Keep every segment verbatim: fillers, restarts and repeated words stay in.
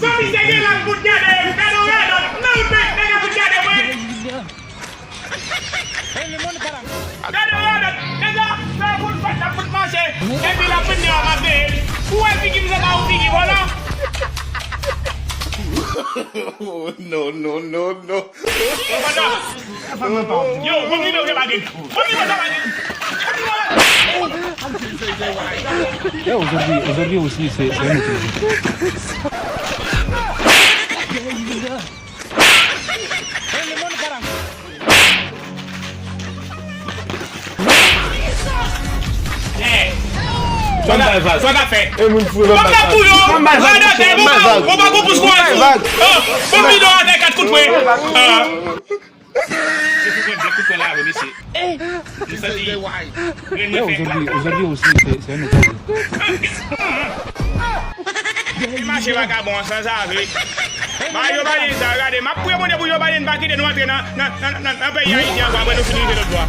Zanmi, se gen lòt bout gade, gade yon radòt, nan yon bèk, nèg ap gade mwen. Gade yon radòt, nèg la, fè boul fèt, ap fout mache, epi l ap vin deyò, m ap veye l. Ou wè figi m, se pa yon figi vòlò. Oh, no, no, no, no. Yo, mwen vle ou te pa gen. Mwen vle ou te pa gen. Yo, aujourd'hui, aujourd'hui aussi, c'est c'est un autre jour. Sa w ap fè? E moun fou yo. Sa w ap fè? Radòtè, bon, bon, bon, bon, pous kò. Bon, bidon atè, kat kout pwen. Se pou mwen, byen kout pwen la, mesye. Nou santi grenn mwen fè. Aujourd'hui, aujourd'hui aussi, c'est c'est un autre jour. Li mache vakabon an sanzave. Ba Joe Biden sa, gade, m ap priye Bondye pou Joe Biden pa kite nou antre nan, nan, nan, nan, nan peyi Ayiti ankò apre nou fin rive lòt bò a.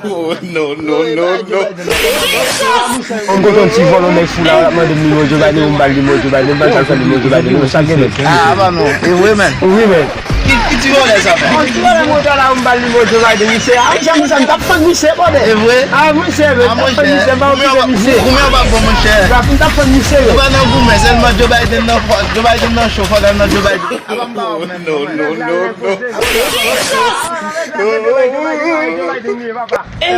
Oh, no, no, no, no. Mwen kontan ti vòlò nèg fou la, l ap mande m nimewo Joe Biden, m ba l nimewo Joe Biden, m ba l sa l fè nimewo Joe Biden, non, sa gen nèg. Ah, apa non, e vre, man. Wi, men. Ki, ki ti vòlè sa, men? Yon ti vòlè moto la, m ba l nimewo Joe Biden, misye. Ah, jan misye, m t ap fann misye, brother. E vre? Ah, misye, men, m t ap fann misye, m pa okipe misye. Goumen an pa bon, monchè. Gad, m t ap fann misye, men. Ou pa nan goumen, sèlman Joe Biden nan fò, Joe Biden nan cho, fò nan Joe Biden. Apa m pa wè w menm, non, non, non, non. Eh,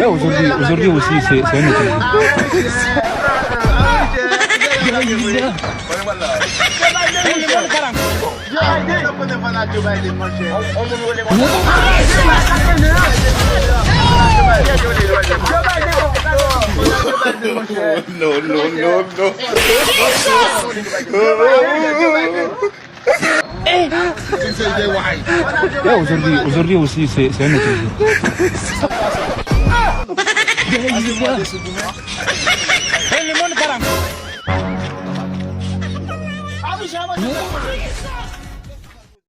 aujourd'hui, aujourd'hui aussi, c'est c'est un autre jour. No, no, no, no. Eh, aujourd'hui, aujourd'hui aussi, c'est c'est un autre jour.